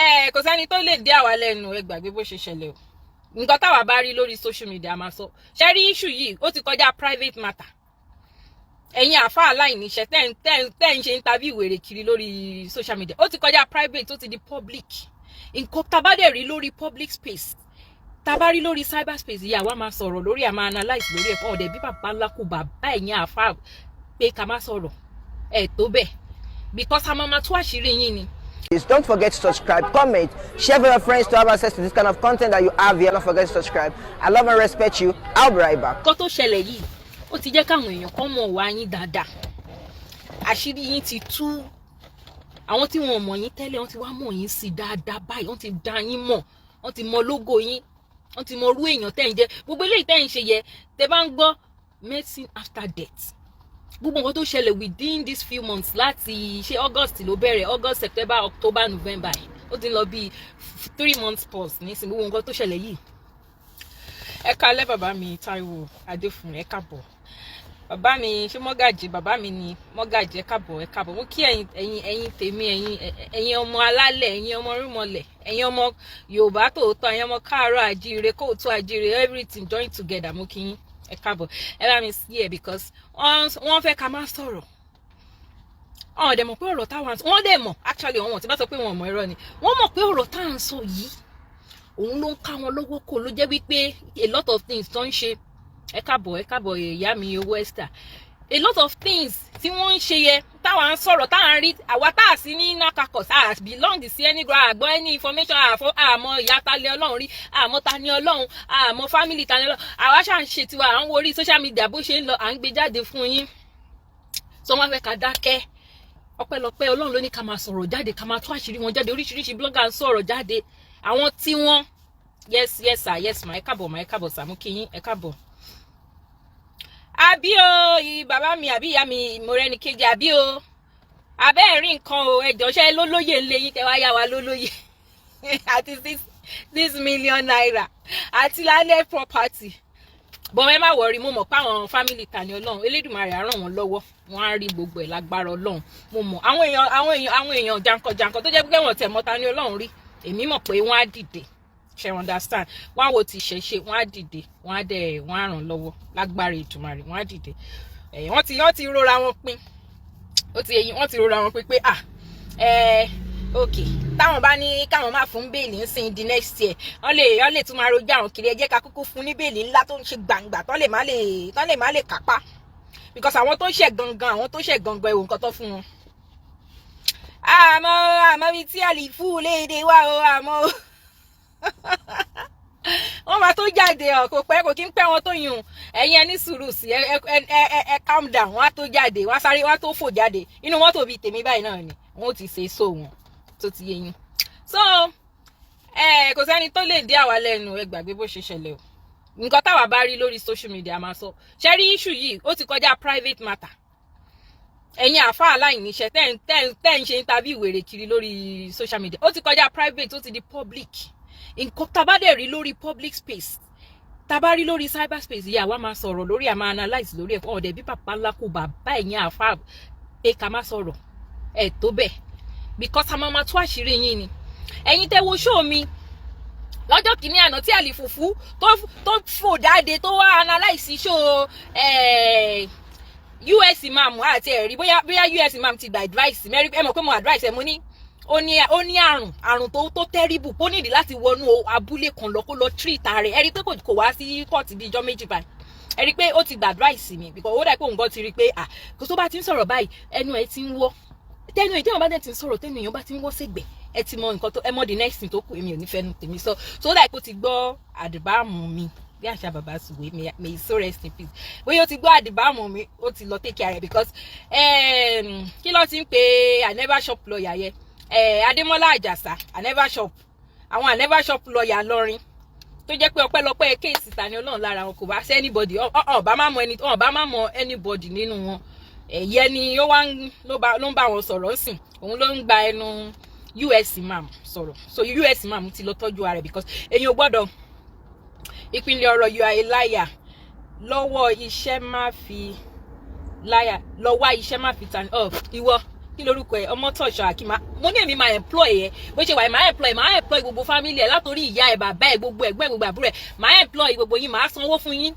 Ẹ kò sẹ́ni tó lè dé àwa lẹ́nu. Ẹ gbàgbé bó ṣe ṣẹlẹ̀ o. Nǹkan táwa bá rí lórí social media, máa sọ. Ṣe rí issue yìí, ó ti kọjá private matter. Ẹ̀yin àfa aláìníṣẹ́ tẹ́ ń ṣe interview wèrè kiri lórí social media, ó ti kọjá private, ó ti di public. Nǹkan tá a bá dẹ̀ rí lórí public space, tá a bá rí lórí cyber space yìí, àwa máa sọ̀rọ̀ lórí, àmà analyse lórí ẹ̀fọ́ ọ̀dẹ̀ bí bàbá ńlá kù bàbá ẹ̀yin àfa pé ká má sọ̀rọ̀ ẹ̀ tó bẹ́ẹ̀, because a máa ma tú àṣírí yín ni. Please don't forget to subscribe, comment, share with your friends to have access to this kind of content that you have here. Don't forget to subscribe. I love and respect you. I'll be right back. Nǹkan tó ṣẹlẹ̀ yìí, ó ti jẹ́ káwọn èèyàn kan mọ̀ wá yín dáadáa. Àṣírí yín ti tú. Àwọn tí wọn ò mọ̀ yín tẹ́lẹ̀, wọ́n ti wá mọ̀ yín sí dáadáa báyìí. Wọ́n ti dá yín mọ̀, wọ́n ti mọ logo yín, wọ́n ti mọ irú èèyàn tẹ́ ń jẹ́. Gbogbo eléyìí tẹ́ ń ṣe yẹ, tẹ́ bá ń gbọ́ medicine after death, gbogbo nǹkan tó ṣẹlẹ̀ within these few months, láti ṣe August ló bẹ̀rẹ̀, August, September, October, November, ó ti ń lọ bíi 3 months pause nísìnyí. Gbogbo nǹkan tó ṣẹlẹ̀ yìí. Ẹ kalẹ́, bàbá mi Táíwò Adéfún, ẹ káàbọ̀. Bàbá mi, ṣé mọ́gàjì bàbá mi ni mọ́gàjì? Ẹ káàbọ̀, ẹ káàbọ̀. Mo kí ẹ̀yin, ẹ̀yin, ẹ̀yin tèmi, ẹ̀yin, ẹ̀yin ọmọ alálẹ̀, ẹ̀yin ọmọ rúmọlẹ̀, ẹ̀yin ọmọ Yorùbá tòótọ́, ẹ̀yin ọmọ káàárọ̀ àjíire, kóòtù àjíire, everything join together. Mo kí yín, ẹ káàbọ̀. Ẹ bá mi sí ẹ, because wọ́n fẹ́ ká má sọ̀rọ̀. Ọ̀n dẹ̀ mọ̀ pé ọ̀rọ̀ táwọn, wọ́n dẹ̀ mọ̀ actually, wọ́n ti bá sọ pé wọ́n mọ̀, irọ́ ni. Wọ́n mọ̀ pé ọ̀rọ̀ tá à ń sọ yìí, òun ló ń ká wọn lọ́wọ́ kó ló jẹ́ wípé a lot of things tó ń ṣe. Ẹ káàbọ̀, ẹ káàbọ̀, ìyá mi owó Esther. A lot of things tí wọ́n ń ṣe yẹ, táwa ń sọ̀rọ̀, táwa ń rí, àwa tá a sí ní nakakos, a belong sí any group, àgbọ̀ any information, àfọ àmọ́ ìyá ta lé Ọlọ́run rí, àmọ́ ta ni Ọlọ́run, àmọ́ family ta ni Ọlọ́run. Àwa ṣáà ń ṣe tiwa, à ń wo orí social media bó ṣe ń lọ, à ń gbé jáde fún yín. So wọ́n fẹ́ ká dákẹ́. Ọpẹ́lọpẹ́ Ọlọ́run ló ní ká máa sọ̀rọ̀ jáde, ká máa tú àṣírí wọn jáde. Oríṣiríṣi blogger ń sọ̀rọ̀ jáde, àwọn tí wọ́n. Yes sir, yes ma. Ẹ káàbọ̀ ma, ẹ káàbọ̀ sir, mú kí yín, ẹ káàbọ̀. Àbí o, bàbá mi àbí ìyá mi mo rẹ́ni kejì, àbí o, abẹ́ ẹ̀ rí nǹkan o. Ẹjọ́ ṣẹ́ lólóyè ńlẹ̀ yín, kẹ́ wá yá wa lólóyè àti ₦6 million àti landed property bọ́n. Ẹ má worry, mo mọ̀ pé àwọn family Tani Ọlọ́run, Elédùmarè á ràn wọ́n lọ́wọ́, wọ́n á rí gbogbo ẹ̀ lágbára Ọlọ́run. Mo mọ̀ àwọn èèyàn, àwọn èèyàn, àwọn èèyàn jankan-jankan tó jẹ́ pé wọ́n tẹ̀ mọ́ Tani Ọlọ́run rí. Èmi mọ̀ pé wọ́n á dìde, ṣe understand? Wọ́n á wo ti ṣẹ̀ṣe, wọ́n á dìde, wọ́n á dẹ̀, wọ́n á ràn lọ́wọ́ lágbára Èdùmàrè, wọ́n á dìde. Wọ́n ti rora wọn pín, ó ti eyín, wọ́n ti rora wọn pín pé, ah, ẹ̀ ok, táwọn bá ní káwọn máa fún bail ń di next year, wọ́n lè tún máa rojọ́ àwọn kiri. Ẹ jẹ́ ká kúkú fún ní bail ńlá tó ń ṣe gbàǹgbà, tán lè má lè kápá, because àwọn tó ṣẹ̀ gangan, àwọn tó ṣẹ̀ gangan, ẹ̀wọ̀n nǹkan tó fún wọn. Àmọ́ bíi tí àlìfú léde wá o, àmọ́ wọ́n máa tó jáde ọ̀, kò pẹ́, kò kí ń pẹ́ wọn tó yùn. Ẹ̀yin ẹ ní sùúrù sí ẹ, ẹ ẹ ẹ calm down. Wọ́n á tó jáde, wọ́n á sáré, wọ́n á tó fò jáde inú mọ́tò bíi tèmi báyìí náà ni wọ́n ó ti ṣe so wọn tó ti yé yín. So ẹ kò sẹ́ni tó lè dé àwa lẹ́nu. Ẹ gbàgbé bó ṣe ṣẹlẹ̀ o. Nǹkan táwa bá rí lórí social media, máa sọ. Ṣe rí issue yìí, ó ti kọjá private matter. Ẹ̀yin àfa aláìníṣẹ́ tẹ́ ń ṣe interview wèrè kiri lórí social media, ó ti kọjá private, ó ti di public. Nǹkan tá a bá dẹ̀ rí lórí public space, tá a bá rí lórí cyber space yìí, àwa máa sọ̀rọ̀ lórí, àmà analyse lórí ẹ̀fọ́ ọ̀dẹ̀ bí bàbá ńlá kù bàbá ẹ̀yin àfa pé ká má sọ̀rọ̀ ẹ̀ tó bẹ́ẹ̀, because a máa ma tú àṣírí yín ni. Ẹ̀yin tẹ́ wo show mi lọ́jọ́ kìíní àná tí àlìfùfú tó fò jáde, tó wá analyse show US imam àti ẹ̀rí, bóyá US imam ti gba advice mẹ́rí. Ẹ mọ̀ pé mo advice ẹ, mo ní ó ní àrùn tó terrible, kó nídìí láti wọnú abúlé kan lọ, kó lọ treat rẹ̀. Ẹ rí i pé kò wá sí kóòtù bíi ijọ́ 2 báyìí. Ẹ rí i pé ó ti gba advice mi, because ó dà pé òun gan ti rí i pé, ah, kò tó bá ti ń sọ̀rọ̀ báyìí, ẹnu ẹ ti ń wọ́. Tẹnu ẹ tí wọn bá dẹ̀ ti ń sọ̀rọ̀, tẹnu èèyàn bá ti ń wọ́ sẹ́gbẹ̀ẹ́, ẹ ti mọ nǹkan tó ẹ mọ the next thing tó kù. Èmi ò ní fẹ́nu tèmi sọ. So ó dà pé ó ti gbọ́ àdìbáàmù mi, bí àṣà bàbá Sùwé, may so rest in peace. Bóyá ó ti gbọ́ àdìbáàmù mi, ó ti lọ take care rẹ̀, because kí ló ti ń pe I never shop lawyer yẹ, Adémọ́lá Àjàsà, I never shop, àwọn I never shop lawyer lọ́rin, tó jẹ́ pé ọpẹ́lọpẹ́ case Tani Ọlọ́run lára wọn, kò bá sí anybody, ọba má mọ ẹni, ọba má mọ anybody nínú wọn. Ẹ̀yẹ ni ó wá ló ń bá wọn sọ̀rọ̀ ńsìn, òun ló ń gba ẹnu US imam sọ̀rọ̀. So US imam ti lọ tọ́jú ara rẹ̀, because èyàn ò gbọ́dọ̀ ìpínlẹ̀ ọ̀rọ̀. You are a liar. Lọ́wọ́ iṣẹ́ má fi liar, lọ́wọ́ iṣẹ́ má fi ta ọ ìwọ. Kí lorúkọ ẹ? Ọmọtọ̀ṣọ́ Akínmá. Mo ní èmi máa employ ẹ. Bó ṣe wà, máa employ, máa employ gbogbo family ẹ, látòrí ìyá ẹ, bàbá ẹ, gbogbo ẹ̀gbọ́n ẹ, gbogbo àbúrò ẹ. Máa employ gbogbo yín, máa sanwó fún yín,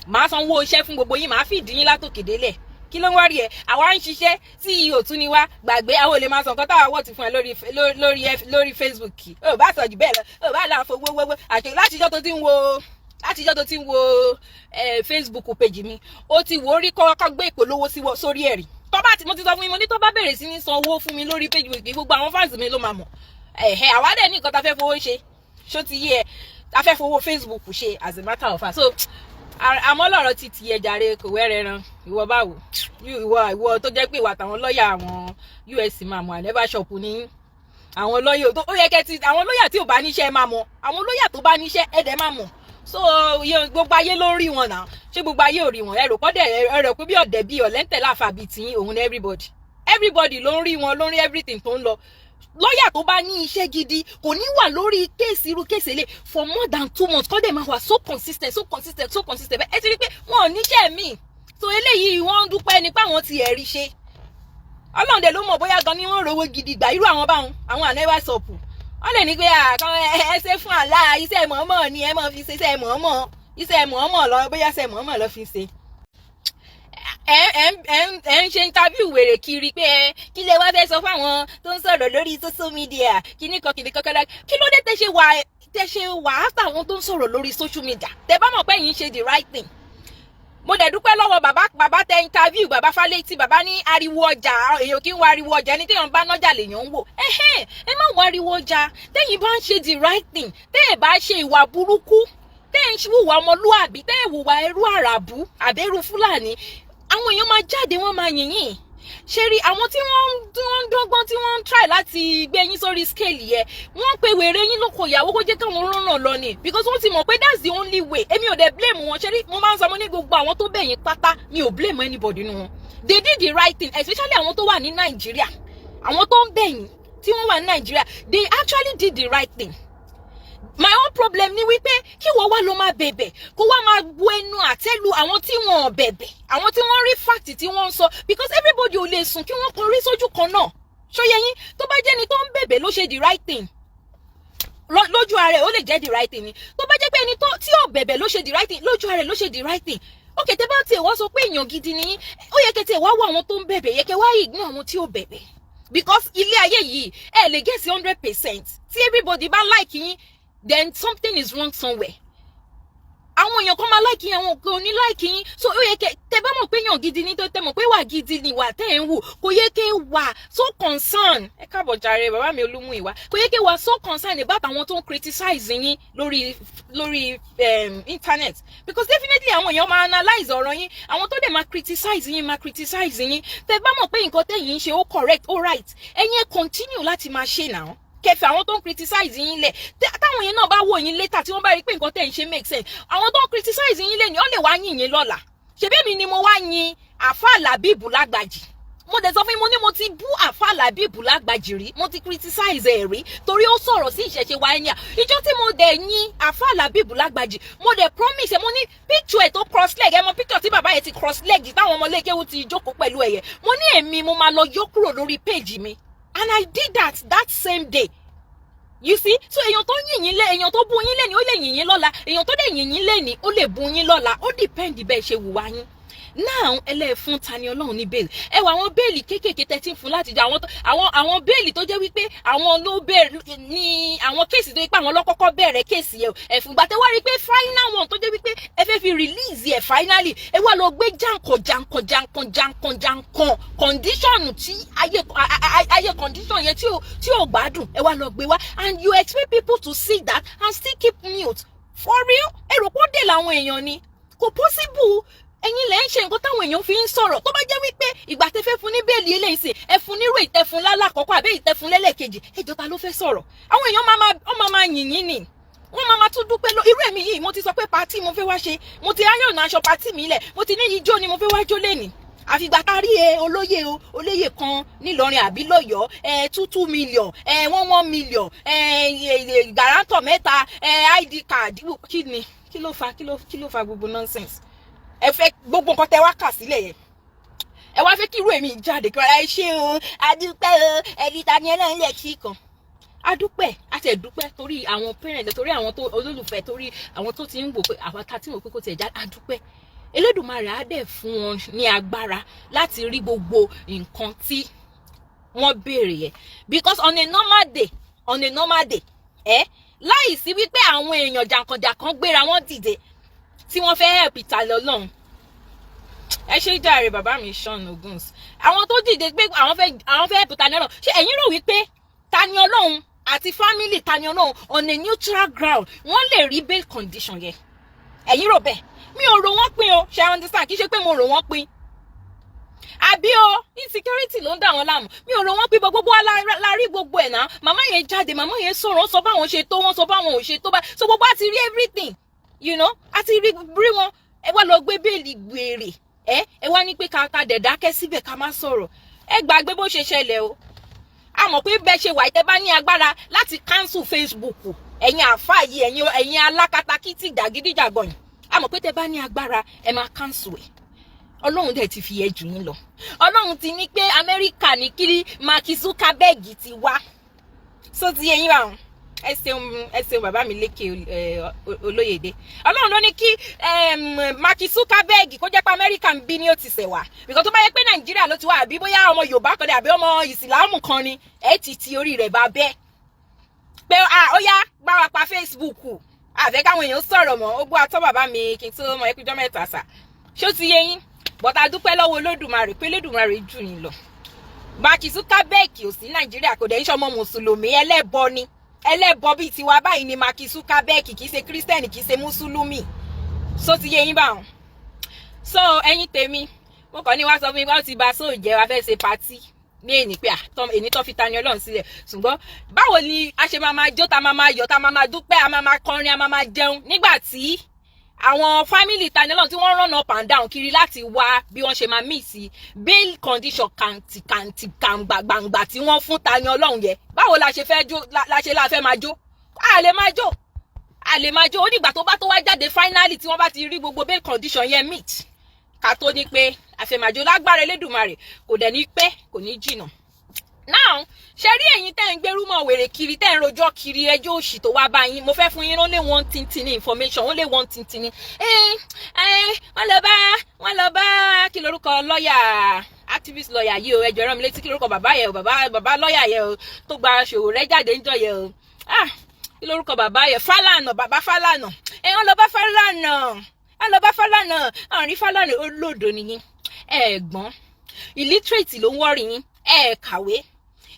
máa sanwó iṣẹ́ fún gbogbo yín, máa fìdí yín látòkè délẹ̀. Kí ló ń wá rí ẹ? Àwa ń ṣiṣẹ́, CEO tún ni wá. Gbàgbé, àwọn ò lè máa sọ nǹkan táwa wọ̀ ti fún ẹ lórí Facebook. Ó bá sọ jù bẹ́ẹ̀ lọ, ó bá là ń fowó wọ́wọ́ àti látijọ́ tó ti ń wo Facebook page mi, ó ti wò ó rí kọ́kọ́ gbé ìpolówó sórí ẹ̀rí. Tó bá ti, mo ti sọ fún mi, mo ní tó bá bẹ̀rẹ̀ sí ní san owó fún mi lórí Facebook, gbogbo àwọn fans mi ló máa mọ̀. Ẹ̀hẹ́, àwa dẹ̀ ní nǹkan tá fẹ́ fowó ṣe. Ṣó ti yé ẹ? Tá fẹ́ fowó Facebook ṣe, as a matter of fact. So àmọ́ lọ́rọ̀ ti tiẹ̀ jàre, kò wẹ́rẹ́ ran ìwọ. Báwo ìwọ tó jẹ́ pé ìwà àtàwọn lọ́ọ̀yà àwọn US máa mọ̀ ànẹ́bà shop ní àwọn lọ́ọ̀yà tó ó yẹ kẹ́ ti, àwọn lọ́ọ̀yà tí ò bá níṣẹ́ máa mọ̀, àwọn lọ́ọ̀yà tó bá níṣẹ́ ẹ̀ dẹ̀ máa mọ̀. So gbogbo ayé ló ń rí wọn náà. Ṣé gbogbo ayé ò rí wọn? Ẹ rò kọ́ dẹ̀, ẹ rò pé bí ọ̀dẹ̀ bí ọ̀lẹ́ńtẹ̀ láfa bíi tiyín òun ní everybody. Everybody ló ń rí wọn, ló ń rí everything tó ń lọ. Lọ́yà tó bá ní iṣẹ́ gidi kò ní wà lórí case, irú case lè for more than 2 months, kọ́ dẹ̀ máa wà so consistent, so consistent, so consistent. Ẹ ti rí pé wọn ò níṣẹ́ míì. So eléyìí, wọ́n ń dúpẹ́ nípa àwọn ti ẹ̀rí ṣe. Ọlọ́run dẹ̀ ló mọ̀ bóyá gan ni wọ́n rówó gidi gbà. Irú àwọn báwọn, àwọn ànẹ́wà sọ̀pù, wọ́n lè ní pé àkàn ẹ ṣe fún àlá iṣẹ́ mọ̀ọ́mọ̀ ni ẹ mọ̀ fi ṣe iṣẹ́ mọ̀ọ́mọ̀, iṣẹ́ mọ̀ọ́mọ̀ lọ, bóyá iṣẹ́ mọ̀ọ́mọ̀ lọ fi ṣe. Ẹ ń ṣe interview wèrè kiri pé ẹ kí lè wá fẹ́ sọ fáwọn tó ń sọ̀rọ̀ lórí social media, kíní kan kíní kan kọ́lá. Kí ló dé tẹ́ ṣe wà after àwọn tó ń sọ̀rọ̀ lórí social media, tẹ́ bá mọ̀ pé yín ṣe the right thing? Mo dẹ̀ dúpẹ́ lọ́wọ́ bàbá, bàbá tẹ interview, bàbá Fálétí. Bàbá ní ariwo ọjà, èèyàn kì í wá ariwo ọjà, ẹni téèyàn bá nájà lèèyàn ń wò. Ẹhẹ́n, ẹ má wá ariwo ọjà. Tẹ́yìn bá ń ṣe the right thing, tẹ́ ẹ bá ṣe ìwà burúkú, tẹ́ ẹ ń hùwà ọmọlúàbí, tẹ́ ẹ hùwà ẹrú àràbù àbẹ́rù Fúlàní, àwọn èèyàn máa jáde, wọ́n máa yìn yín. Ṣe rí àwọn tí wọ́n ń dọ́gbọ́n, tí wọ́n ń try láti gbé yín sórí scale yẹ, wọ́n pe wèrè yín lóko ìyàwó kó jẹ́ káwọn rọrùn lọ ni, because wọ́n ti mọ̀ pé that's the only way. Èmi ò dẹ̀ blame wọn. Ṣe rí, mo máa ń sọ, mo ní gbogbo àwọn tó bẹ̀ yín pátá, mi ò blame anybody nínú wọn. They did the right thing, especially àwọn tó wà ní Nàìjíríà. Àwọn tó ń bẹ̀ yín tí wọ́n wà ní Nàìjíríà, they actually did the right thing. My own problem ni wípé kí wọ́n wá lọ máa bẹ̀bẹ̀, kó wá máa bu ẹnu àtẹ́lu àwọn tí wọ́n ò bẹ̀bẹ̀, àwọn tí wọ́n rí fact tí wọ́n ń sọ, because everybody ò lè sùn kí wọ́n kọrí sójú kan náà. Ṣó yé yín? Tó bá jẹ́ni tó ń bẹ̀bẹ̀ ló ṣe the right thing lójú ara ẹ̀, ó lè jẹ́ the right thing ni. Tó bá jẹ́ pé ẹni tí ò bẹ̀bẹ̀ ló ṣe the right thing lójú ara ẹ̀, ló ṣe the right thing. Ok, tẹ́ bá tiẹ̀ wá sọ pé èèyàn gidi ni yín, ó yẹ kẹ́ tiẹ̀ wá wọ àwọn tó ń bẹ̀bẹ̀, yẹ kẹ́ wá ignore àwọn tí ò bẹ̀bẹ̀, because ilé ayé yìí, ẹ lè get 100%. Tí everybody bá like yín, then something is wrong somewhere. Àwọn èèyàn kan máa like yín, àwọn kan ò ní like yín. So ó yẹ kẹ́, tẹ́ bá mọ̀ pé èèyàn gidi ní, tó tẹ́ mọ̀ pé wà gidi ni wà tẹ́ ẹ̀ ń wù, kò yẹ kẹ́ wà so concern. Ẹ káàbọ̀ jàre, bàbá mi Olúmú ìwà. Kò yẹ kẹ́ wà so concern about àwọn tó ń criticize yín lórí internet, because definitely àwọn èèyàn máa analyse ọ̀rọ̀ yín. Àwọn tó dẹ̀ máa criticize yín máa criticize yín. Tẹ́ bá mọ̀ pé nǹkan tẹ́yìn ń ṣe, ó correct, ó right, ẹ̀yin ẹ continue láti máa ṣe now, kẹfẹ àwọn tó ń criticize yín lẹ̀. Táwọn yẹn náà bá wò yín later, tí wọ́n bá rí pé nǹkan tẹ́ ń ṣe make sense, àwọn tó ń criticize yín lẹ̀ ní, ó lè wá yìn yín lọ́la. Ṣebí èmi ni mo wá yin Àfáà Làbíbù Lágbàjì. Mo dẹ̀ sọ fún yín, mo ní mo ti bú Àfáà Làbíbù Lágbàjì rí, mo ti criticize ẹ̀ rí torí ó sọ̀rọ̀ sí ìṣẹ̀ṣe wa. Ẹni à ìjọ tí mo dẹ̀ yin Àfáà Làbíbù Lágbàjì, mo dẹ̀ promise ẹ, mo ní picture ẹ̀ tó cross leg, ẹ mọ picture tí bàbá yẹn ti cross leg, táwọn ọmọlékéwú ti jókòó pẹ̀lú ẹ̀yẹ, mo ní èmi mo máa lọ yọ kúrò lórí page mi, and I did that that same day, you see. So èèyàn tó yìn yín lé, èèyàn tó bú yín lẹ́ni, ó lè yìn yín lọ́la. Èèyàn tó dẹ̀ yìn yín lẹ́ni, ó lè bú yín lọ́la. Ó depend bẹ́ẹ̀ ṣe wùwá yín now. Ẹlẹ́fún Tani Olohun ní bail. Ẹ wọ àwọn bail kéékèèké tẹ́tí ń fún láti jẹ àwọn àwọn bail tó jẹ́ wípé àwọn ló bẹ̀rẹ̀ ní àwọn case tó yẹ pé àwọn lọ́kọ́kọ́ bẹ̀rẹ̀ case yẹn. Ẹ̀fún gbàtẹ́ wá rí pé final one tó jẹ́ wípé ẹ fẹ́ fi release ẹ̀ finally, ẹ wá lọ gbé jàǹkàn jàǹkàn jàǹkàn jàǹkàn jàǹkàn condition tí ayé condition yẹn tí ò gbádùn, ẹ wá lọ gbé wá, and you expect people to see that and still keep mute? For real? Èrò pọ́ dé làwọn èèyàn ni, kò possible. Ẹ̀yin lẹ ń ṣe nǹkan táwọn èèyàn fi ń sọ̀rọ̀. Tó bá jẹ́ wípé ìgbà tẹ́ fẹ́ fún ní bail eléyìí sìn, ẹ fún nírò ìtẹ́fun lálàkọ́kọ́ àbẹ́ ìtẹ́fun lẹ́lẹ́kejì, ẹjọ́ ta ló fẹ́ sọ̀rọ̀? Àwọn èèyàn wọ́n máa yìn yín ni, wọ́n máa tún dúpẹ́ lọ. Irú èmi yìí, mo ti sọ pé party mo fẹ́ wá ṣe, mo ti áyọ̀nà aṣọ party mi lẹ̀, mo ti ní ijó ni mo fẹ́ wá jó lẹ́nìí. Àfìgbà tá a rí e olóyè o, olóyè kan nílọrin àbí lọ́yọ̀ọ́, ẹ 2 2 million, ẹ 1 1 million, ẹ guarantor mẹ́ta, ẹ ID card. Kí ni? Kí ló fa gbogbo nonsense? Ẹ fẹ́ gbogbo nǹkan tẹ wá kà sílẹ̀ yẹn. Ẹ wá fẹ́ kí irú èmi jáde kí wọ́n, ẹ ṣé o, adúpẹ́ o, ẹni ta ni ẹlẹ́rìí lẹ̀ sí kan. Adúpẹ́ àti ẹ̀dúpẹ́ torí àwọn parents, torí àwọn tó olólùfẹ́, torí àwọn tó ti ń wò pé àwọn ta tí ń wò pé kò tiẹ̀ já. Adúpẹ́. Elédùmarè á dẹ̀ fún wọn ní agbára láti rí gbogbo nǹkan tí wọ́n béèrè yẹn, because on a normal day, ẹ láì sí wípé àwọn èèyàn jàǹkànjàǹkàn gbéra wọn dìde tí wọ́n fẹ́ help ìtàlẹ̀ Ọlọ́run. Ẹ ṣe jàre, bàbá mi Sean Oguns. Àwọn tó dìde pé àwọn fẹ́ help Tani Olohun, ṣé ẹ̀yin rò wípé Tani Olohun àti family Tani Olohun on a neutral ground, wọ́n lè rí bail condition yẹn? Ẹ̀yin rò bẹ́ẹ̀? Mi ò rò wọ́n pin o. Ṣe understand? Kì í ṣe pé mo rò wọ́n pin àbí o, insecurity ló ń dà wọ́n láàmú. Mi ò rò wọ́n pin bọ́. Gbogbo wa la rí gbogbo ẹ̀ náà. Màmá yẹn jáde, màmá yẹn sọ̀rọ̀, wọ́n sọ báwọn ṣe tó, wọ́n sọ báwọn ò ṣe tó bá so. Gbogbo àti rí everything, àti rí rí wọn. Ẹ wá lọ gbé bail gbèrè. Ẹ wá ní pé ká dẹ̀ dákẹ́ síbẹ̀, ká má sọ̀rọ̀. Ẹ gbàgbé bó ṣe ṣẹlẹ̀ o. A mọ̀ pé bẹ́ẹ̀ ṣe wà, tẹ́ bá ní agbára láti cancel Facebook, ẹ̀yin àáfàá yìí, ẹ̀yin alákatakítí jàgídíjàgan yìí, a mọ̀ pé tẹ́ bá ní agbára, ẹ máa cancel ẹ̀. Ọlọ́run dẹ̀ ti fi ẹ jù yín lọ. Ọlọ́run ti ní pé Amẹ́ríkà ní kí Mark Zuckerberg ti wá so ti yẹ yín bá wọn. Ẹ ṣeun, ẹ ṣeun, bàbá mi Lékè Olóyèdè. Ọlọ́run ló ní kí Mark Zuckerberg kó jẹ́ pé Amẹ́ríkà ń bí ní ó ti ṣẹ̀ wá, because tó bá yẹ pé Nàìjíríà ló ti wá, àbí bóyá ọmọ Yorùbá kan ní, àbí ọmọ Ìsìlámù kan ni, ẹ ti orí rẹ̀ bá bẹ́ẹ̀ pé, ah, ó yá, gbá wa pa Facebook, àfẹ́ káwọn èèyàn sọ̀rọ̀ mọ́. Ó gbọ́ àtọ́ bàbá mi kí n tó mọ ẹkújọ́ mẹ́ta sà. Ṣó ti yé yín? But a dúpẹ́ lọ́wọ́ Olódùmarè pé Olódùmarè jù yín lọ. Mark Zuckerberg ò sí Nàìjíríà, kò dẹ̀ ń ṣọmọ mùsùlùmí. Ẹlẹ́bọ ni, ẹlẹ́bọ bíi tiwa báyìí ni Mark Zuckerberg. Kì í ṣe Kírísítẹ́nì, kì í ṣe mùsùlùmí. So ti yé yín báwọn? So ẹ̀yin tèmi, mo kàn ní wá sọ fún mi báwo ti ba sóò jẹ́. Wá fẹ́ ṣe party ní èní pé èní tó fi Tani Olohun sílẹ̀, ṣùgbọ́n báwo ni a ṣe máa máa jó, tá máa máa yọ̀, tá máa máa dúpẹ́, a máa máa kọrin, a máa máa jẹun, nígbà tí àwọn family Tani Olohun tí wọ́n run up and down kiri láti wá bí wọ́n ṣe máa meet bail condition kàǹtì kàǹtì kàǹgbà gbàǹgbà tí wọ́n fún Tani Olohun yẹ? Báwo la ṣe fẹ́ jó, la ṣe la fẹ́ máa jó? A lè máa jó, a lè máa jó. Ó dìgbà tó bá tó wá jáde finally, tí wọ́n bá ti rí gbogbo bail condition yẹn meet, ká tó ní pé àfẹ̀màjò. Lágbára Elédùmarè, kò dẹ̀ ní pẹ́, kò ní jìnà. Now, ṣe rí ẹ̀yin tẹ́ ń gbérú mọ̀ wèrè kiri, tẹ́ ń rojọ́ kiri, ẹjọ́ òṣì tó wá bá yín, mo fẹ́ fún yín only one tintini information, only one tintini. Ẹ ẹ wọ́n lọ bá kí lorúkọ lọ́ọ̀yà, activist lọ́ọ̀yà yìí o? Ẹjọ́, ẹ̀rọ mi létí, kí lorúkọ bàbá yẹn o? Bàbá lọ́ọ̀yà yẹn o, tó gba Ṣòwòrẹ́ jáde ńjọ́ yẹn o. Ah, kí lorúkọ bàbá yẹn? Fálànà, bàbá Fálànà. Ẹ wọ́n lọ bá Fálànà, wọ́n lọ bá Fálànà, àrùn Fálànà. Olódo nìyí, ẹ̀gbọ́n illiterate ló ń worry yín. Ẹ kàwé,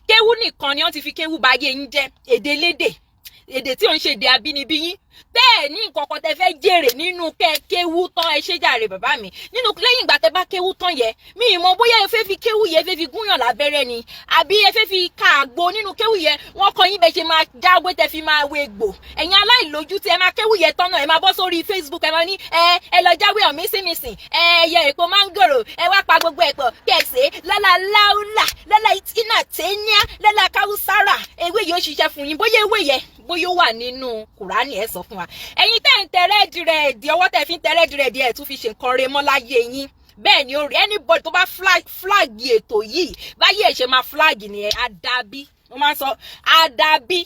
kéwú nìkan ni wọ́n ti fi kéwú ba ayé yín jẹ́. Èdè lédè, èdè tí ò ń ṣe èdè abínibí yín bẹ́ẹ̀ ní nǹkan kan tẹ fẹ́ jèrè nínú kẹ́ kéwú tán. Ẹ ṣe jàre, bàbá mi. Nínú lẹ́yìn ìgbà tẹ bá kéwú tán yẹ, mi ì mọ bóyá ẹ fẹ́ fi kéwú yẹ, fẹ́ fi gúnyàn lábẹ́rẹ́ ni, àbí ẹ fẹ́ fi ka àgbo. Nínú kéwú yẹ, wọ́n kọ́ yín bẹ́ẹ̀ ṣe máa jáwé tẹ fi máa wé gbò. Ẹ̀yin aláìlójú tí ẹ máa kéwú yẹ tán náà, ẹ máa bọ́ sórí Facebook, ẹ máa ní ẹ lọ jáwé ọ̀mísìmísìn, ẹ yẹ èpo mángòrò, ẹ wá pa gbogbo ẹ̀pọ̀ kẹsẹ̀ lọ́la láúlà, lọ́la iná tẹ́níà, lọ́la káwùsára, ewé yìí ó ṣiṣẹ́ fún yín. Bóyá ewé yẹ, bóyá ó wà nínú Kùránì, ẹ sọ fún wa. Ẹ̀yin tẹ́ ń tẹ red red, ọwọ́ tẹ́ fi ń tẹ red red, ẹ̀ tún fi ṣe nǹkan re mọ́ láyé yín. Bẹ́ẹ̀ ni ó rí. Anybody tó bá flag ètò yìí báyìí, ẹ̀ ṣe máa flag nìyẹn. Àdàbí mo máa ń sọ, àdàbí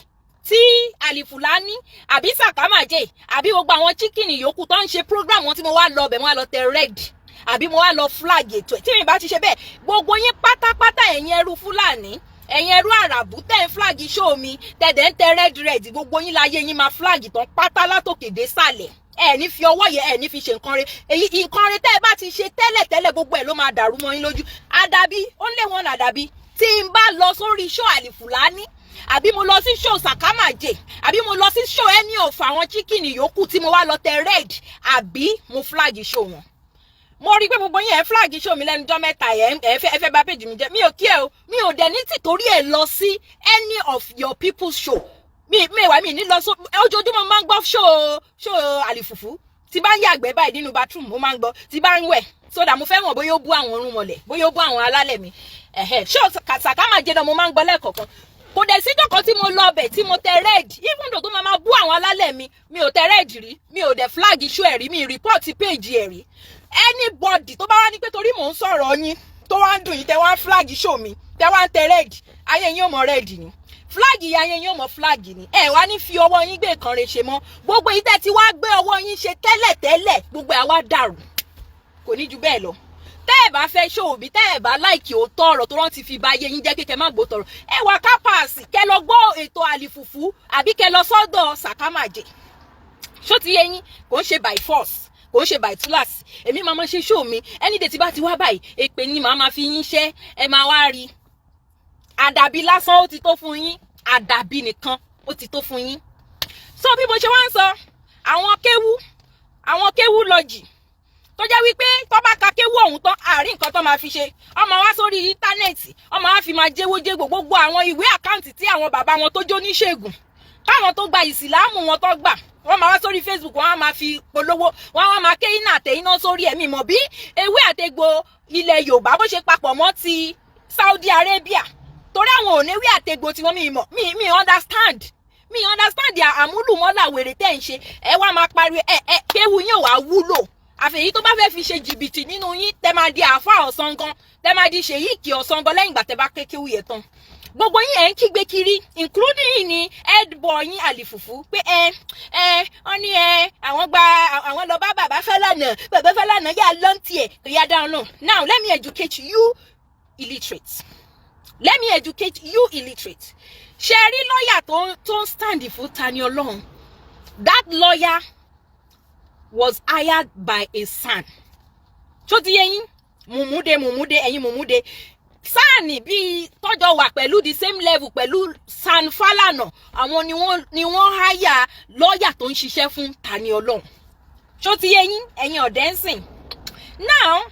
tí Àlìfùlání àbí Sàkámàjẹ àbí gbogbo àwọn chicken yòókù tó ń ṣe program wọn tí mo wá lọ bẹ̀, mo wá lọ tẹ red àbí mo wá lọ flag ètò ẹ̀. Tí mi bá ti ṣe bẹ́ẹ̀, gbogbo yín pátápátá, ẹ̀yin ẹrú Fúlàní, ẹ̀yin ẹrú Àràbù tẹ̀ ń flag show mi, tẹ̀dẹ̀ ń tẹ red red, gbogbo yín láyé yín máa flag tán pátá látòkè dé sàlẹ̀. Ẹ ní fi ọwọ́ yẹ, ẹ ní fi ṣe nǹkan re. Èyí nǹkan re tẹ́ ẹ bá ti ṣe tẹ́lẹ̀ tẹ́lẹ̀, gbogbo ẹ̀ ló máa dàrú mọ́ yín lójú. Àdàbí, only one àdàbí tí n bá lọ sórí show Àlìfùlání, àbí mo lọ sí show Sàkámàjẹ, àbí mo lọ sí show any of àwọn chicken yòókù tí mo wá lọ tẹ red àbí mo flag show wọn. Mo rí i pé gbogbo yín, ẹ flag show mi lẹ́nu ọjọ́ mẹ́ta. Ẹ fẹ́ bà page mi jẹ́. Mi ò kí ẹ o. Mi ò dẹ̀ ní tìtorí ẹ lọ sí any of your people's show. Mi wà mí ní lọ sí. Ojoojúmọ́ máa ń gbọ́ show Àlìfùfù. Tí bá ń yàgbẹ́ báyìí nínú bathroom, mo máa ń gbọ́. Tí bá ń wẹ̀ sódà, mo fẹ́ mọ̀ bóyá ó bú àwọn orun mọ̀lẹ̀, bóyá ó bú àwọn alálẹ̀ mi. Ẹ̀hẹ́, show Sàkámàjẹ náà mo máa ń gbọ́ lẹ́ẹ̀kọ̀ọ̀kan. Kò dẹ̀ sí dọ̀kan tí mo lọ ọbẹ̀ tí mo tẹ red, even though tó máa ma bú àwọn alálẹ̀ mi. Mi ò tẹ red rí, mi ò dẹ̀ flag show ẹ̀ rí, mi report page ẹ̀ rí. Anybody tó bá wá ní pé torí mò ń sọ̀rọ̀ yín, Tó wá ń dùn yín, tẹ wá ń flag show mi, tẹ wá ń tẹ red, ayé yín ò mọ red ni flag yìí, ayé yín ò mọ flag ni. Ẹ wá ní fi ọwọ́ yín gbé nǹkan rẹ̀ ṣe mọ́. Gbogbo yìí tẹ́ ti wá gbé ọwọ́ yín ṣe tẹ́lẹ̀tẹ́lẹ̀, gbogbo ẹ̀ wá dàrú. Kò ní ju bẹ́ẹ̀ lọ. Tẹ́ ẹ̀ bá fẹ́ ṣòwò bí, tẹ́ ẹ̀ bá like òótọ́ ọ̀rọ̀ tó rántí fi ba ayé yín jẹ́, kékeré má gbó tọ̀rọ̀, ẹ wá kápáàsì, kẹ́ lọ gbọ́ ètò àlìfùfù, àbí kẹ́ lọ sọ́dọ̀ sàkámàjẹ. Ṣó ti yé yín? Kò ń ṣe by force, kò ń ṣe by túláàsì. Èmi máa ma ṣe show mi. Any day tí bá ti wá báyìí, èpè ni màá máa fi yín ṣẹ́. Ẹ máa wá rí àdàbí lásán, ó ti tó fún yín. Àdàbí nìkan, ó ti tó fún yín. So bí mo ṣe wá ń sọ, àwọn kéwú lọ́jì tó jẹ́ wípé tó bá ka kéwú ọ̀hún tán, àárín nǹkan tó máa fi ṣe, ọmọ wá sórí íńtánẹ́ẹ̀tì, ọmọ wá fi máa jẹ́wọ́ jẹ́gbò gbogbo àwọn ìwé account tí àwọn bàbá wọn tó jó níṣègùn, káwọn tó gba ìsìláàmù wọn tó gbà, wọ́n máa wá sórí Facebook, wọ́n á máa fi polówó, wọ́n á máa ké iná àtẹ iná sórí ẹ̀mí mọ̀ bí ewé àtegbò ilẹ̀ Yorùbá bó ṣe papọ̀ mọ́ ti Saudi Arabia, torí àwọn ò ní ewé àtegbò tí wọ́n. Mi mọ̀, mi understand, mi understand àmúlùmọ́là wèrè tẹ́ ń ṣe. Ẹ wá máa pariwo ẹ kéwu yín ò wá wúlò, àfẹ̀yí tó bá fẹ́ fi ṣe jìbìtì nínú yín, tẹ́ máa di àáfà ọ̀sán gan, tẹ́ máa di ṣèyíkì ọ̀sán gan lẹ́yìn ìgbà tẹ́ bá kékéwù yẹn tán. Gbogbo yín ẹ̀ ń kígbe kiri, including ní head boy yín àlìfùfù, pé ẹ wọ́n ní ẹ àwọn gba àwọn lọ bá bàbá Fálànà, bàbá Fálànà yà lọ́ntì ẹ̀ kò yá dáhùn náà. Now let me educate you illiterate, let me educate you illiterate. Ṣe rí lọ́ọ̀yà tó ń stand fún Tani Olohun? That lawyer was hired by a SAN. Tó ti yé yín? Mùmúde, mùmúde, ẹ̀yin mùmúde SAN bíi tọ́jọ́ wà pẹ̀lú the same level pẹ̀lú SAN Falana, àwọn ni wọ́n háyà lọ́ọ̀yà tó ń ṣiṣẹ́ fún Tani Olohun. Tó ti yé yín, ẹ̀yin ọ̀dẹ́ ń sìn? Now,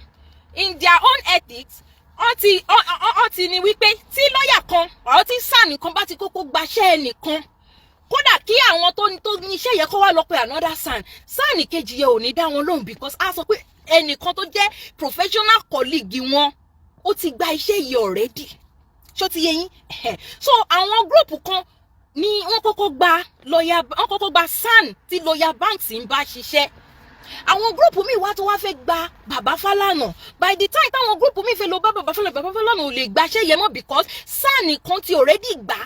in their own ethics, wọ́n ti ní wípé tí lọ́ọ̀yà kan ọ̀ tí SAN kan bá ti kókó gbaṣẹ́ ẹnìkan, kódà kí àwọn tó ní iṣẹ́ yẹn kó wá lọ pé another SAN, SAN kejì yẹn ò ní dá wọn lóhùn, because a sọ pé ẹnìkan tó jẹ́ professional colleague wọn, ó ti gba iṣẹ́ yìí already. Ṣó ti yé yín? So àwọn group kan ni wọ́n kọ́kọ́ gba lọ́ọ̀yà, wọ́n kọ́kọ́ gba SAN tí lọ́ọ̀yà Banks ń bá ṣiṣẹ́. Àwọn group míì wá tó wá fẹ́ gba bàbá Fálànà. By the time táwọn group míì fẹ́ lọ bá bàbá Fálànà, bàbá Fálànà ò lè gbaṣẹ́ yẹn mọ́, because SAN kan ti already gbà.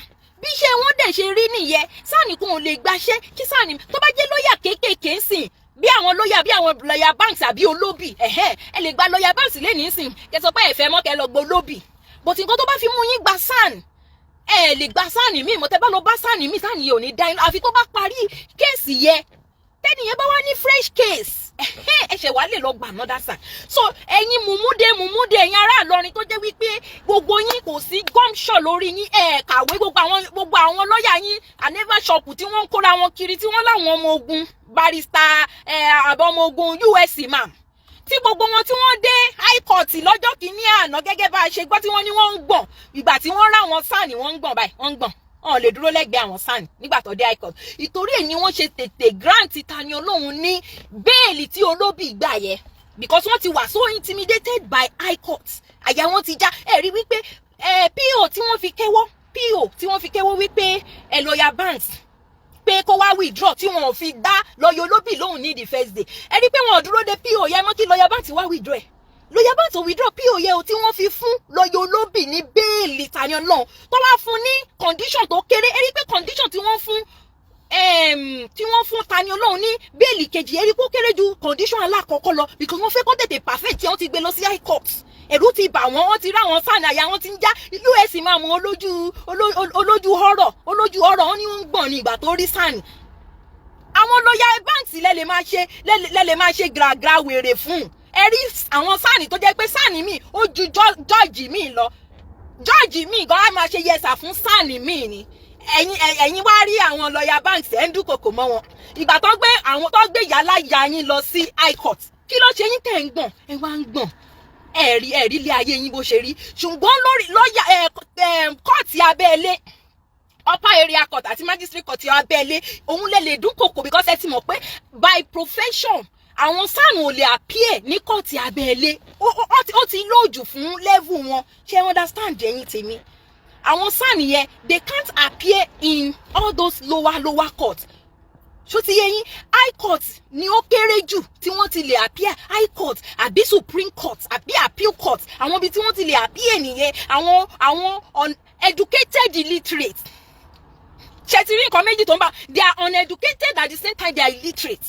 Bí iṣẹ́ wọn dẹ̀ ṣe rí nìyẹn. SAN kan ò lè gbaṣẹ́ kí SAN tó bá jẹ́ lọ́ọ̀yà kéékèèké ń sìn, bí àwọn lọ́ọ̀yà Banks àbí olóbì ẹ̀hẹ́. Ẹ lè gba lọ́ọ̀yà Banks lẹ́nìí sìn, kẹ sọ pé ẹ fẹ́ mọ́, kẹ lọ gbọ́ olóbì. But nǹkan tó bá fi mú yín gba SAN, ẹ lè gba SAN míì mọ́. Tẹ bá lọ bá SAN míì, SAN yẹn ò ní dá inú, àfi tó bá parí case yẹn. Tẹ́nìyẹn bá wá ní fresh case, ẹ̀ṣẹ̀ wàá lè lọ gbà another SAN. So ẹ̀yin mùmúde, mùmúde, ẹ̀yin ará Ìlọrin tó jẹ́ wípé gbogbo yín, kò sí gọ́mṣọ̀ lórí yín, ẹ̀ kàwé. Gbogbo àwọn lọ́ọ̀yà yín ànẹ́fà ṣọ̀pù tí wọ́n ń kóra wọn kiri, tí wọ́n láwọn ọmọ ogun barrister ẹ̀ àbọ̀ ọmọ ogun US imam, tí gbogbo wọn tí wọ́n dé high court lọ́jọ́ kìíní àná, gẹ́gẹ́ bá a ṣe gbọ́, tí wọ́n ní wọ́n ń gbọ̀n ìgbà tí wọ́n ráwọn SAN, wọ́n ń gbọ̀n báyìí, wọ́n ń gbọ̀n, wọn ò lè dúró lẹ́gbẹ̀ẹ́ àwọn SAN nígbà tó dé high court. Ìtorí ẹ̀ ni wọ́n ṣe tètè grant Tani Olohun ní bail tí olóbì gbà yẹ, because wọ́n ti wà so intimidated by high court, àyà wọn ti já. Ẹ rí wípé PO tí wọ́n fi kẹ́wọ́, PO tí wọ́n fi kẹ́wọ́ wípé ẹ lọ́ọ̀yà Banks pé kó wá withdraw, tí wọn ò fi dá lọ́ọ̀yà olóbì lóhùn ní the first day, ẹ rí pé wọn ò dúró de PO yẹn mọ́ kí lọ́ọ̀yà Banks wá withdraw ẹ̀. Lọ́ọ̀yà Banks ò withdraw PO yẹn o, tí wọ́n fi fún lọ́ọ̀yà olóbì ní bail Tani Olohun, tó wá fún ní condition tó kéré. Ẹ rí pé condition tí wọ́n fún Tani Olohun ní bail kejì, ẹ rí pé ó kéré ju condition alákọ̀ọ́kọ́ lọ, because wọ́n fẹ́ kó tètè perfect tí wọ́n ti gbé lọ sí high court. Ẹ̀rù ti bà wọ́n, wọ́n ti rí àwọn SAN, àyà wọn ti ń já. Us máa mú olójú ọ̀rọ̀ wọn ni wọ́n ń gbọ̀n ní ìgbà tó rí SAN. Àwọn lọ́ọ̀yà Banks lẹ́ lè máa ṣe gbàgbà wèrè fún. Ẹ rí àwọn SAN tó jẹ́ pé SAN míì ó ju judge míì lọ. Judge míì gan á máa ṣe yes sir fún SAN míì ni. Ẹ̀yin wá rí àwọn lọ́ọ̀yà Banks, ẹ̀ ń dúnkòkò mọ́ wọn. Ìgbà tó gbé àwọn tó gbé yàrá ya yín lọ sí high court, kí ló ṣe yín tẹ̀ ń gbọ̀n? Ẹ wá ń gbọ̀n. Ẹ̀rí ilé ayé yín bó ṣe rí. Ṣùgbọ́n lórí lọ́ọ̀yà ẹ̀ kóòtù abẹ́lé, upper area court àti magistrate court abẹ́lé, òun lè lè dúnkòkò, because ẹ ti mọ̀ pé by profession, àwọn SAN ò lè appear ní kóòtù abẹ́lé. Ó ti lóòjù fún level wọn. Ṣé ẹ understand, ẹ̀yin tèmi? Àwọn SAN yẹn, they can't appear in all those lower court. Ṣó ti yé yín? High court ni ó kéré jù tí wọ́n ti lè appear, high court àbí Supreme Court àbí appeal court. Àwọn ibi tí wọ́n ti lè appear nìyẹn. Àwọn uneducated, illiterate, ṣe ti rí nǹkan méjì tó ń bá? They are uneducated, at the same time they are illiterate,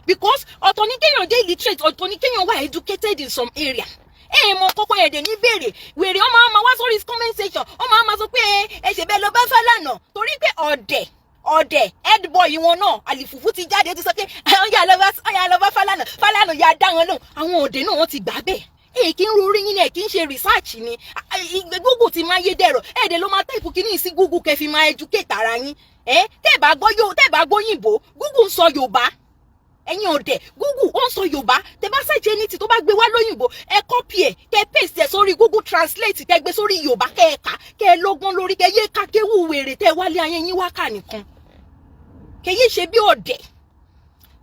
because ọ̀tọ̀ ní kéèyàn jẹ́ illiterate, ọ̀tọ̀ ní kéèyàn wà educated in some area. Ẹ mọ kọ́kọ́ ẹ̀dẹ̀ ní béèrè wèrè, ọmọ àmà wá sórí comment section, ọmọ àmà sọ pé ẹ ṣe bẹ́ẹ̀ lọ bá Fálànà, torí pé ọ̀dẹ̀ ọ̀dẹ̀ head boy wọn náà, àlìfùfù ti jáde, ó ti sọ pé ọ̀yà lọ bá Fálànà, Fálànà yà dá wọn lóhùn. Àwọn ọ̀dẹ̀ náà, wọ́n ti gbà bẹ́ẹ̀. Èyí kì í rorí yín ni ẹ kì í ṣe research ni. Google ti máa yé dẹ̀rọ̀ ẹ̀ẹ́dẹ̀ ló máa type kíní sí Google kẹ́ fi máa educate ara yín. Ẹ tẹ́ ẹ bá gbọ́ yóò, tẹ́ ẹ bá gbọ́ yìnbó, Google ń sọ Yorùbá. Ẹ̀yin ọ̀dẹ̀, Google ó ń sọ Yorùbá. Tẹ́ bá search anything, tó bá gbé wá lóyìnbó, ẹ copy ẹ, kẹ́ paste ẹ sórí Google Translate, kẹ́ gbé sórí Yorùbá, kẹ́ ẹ kà, kẹ́ ẹ lọ́gbọ́n lórí, kẹ́ yé ká kéwù wèrè tẹ́ wálé ayé yín wá kà nìkan, kẹ́ yé ṣe bí ọ̀dẹ̀.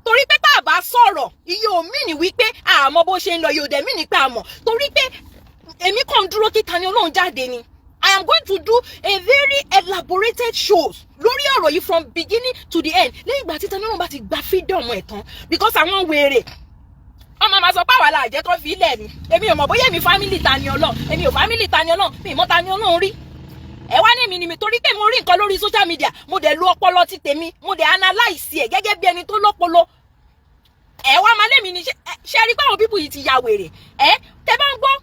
Torí pé tá a bá sọ̀rọ̀, iye omi ni wípé àmọ́ bó ṣe ń lọ, yóò dẹ̀ mí ní pé àmọ́, torí pé èmi kàn ń dúró kí Tani Olohun jáde ni. I am going to do a very elaborated show lórí ọ̀rọ̀ yìí from beginning to the end, lẹ́yìn ìgbà tí Tani Olohun bá ti gba freedom ẹ̀ tán, because àwọn wèrè ọmọ máa sọ pé àwa la jẹ́ kó fi ilẹ̀ ni. Èmi ò mọ̀ bóyá èmi family Tani Olohun, èmi ò family Tani Olohun, mi ì mọ̀ Tani Olohun rí. Ẹ wá ní èmi ni mi, torí pé mo rí nǹkan lórí social media, mo dẹ̀ lu ọpọlọ ti tèmi, mo dẹ̀ analyse ẹ̀ gẹ́gẹ́ bí ẹni tó lọ́pọlọ. Ẹ wá máa lémi ni. Ṣe rí pé àwọn people yìí ti ya wèrè? Ẹ tẹ bá ń gbọ́,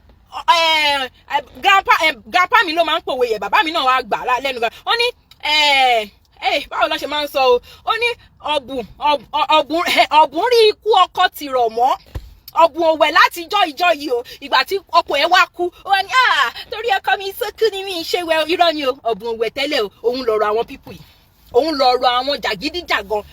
grandpa mi ló máa ń pòwe yẹ, bàbá mi náà wá gbà lẹ́nu gan. Ó ní, báwo la ṣe máa ń sọ o? Ó ní ọ̀bùn rí ikú ọkọ tìrọ̀ mọ́, ọ̀bùn òwẹ̀ láti ijọ́ ìjọ́ yìí o. Ìgbà tí ọkọ ẹ̀ wá kú, ó wá ní, "Torí ọkọ mi sókú ni mi ṣe wẹ." Irọ́ ni o, ọ̀bùn òwẹ̀ tẹ́lẹ̀ o. Òun lọ̀rọ̀ àwọn people yìí, òun lọ̀rọ̀ àwọn jàgídíjàgan,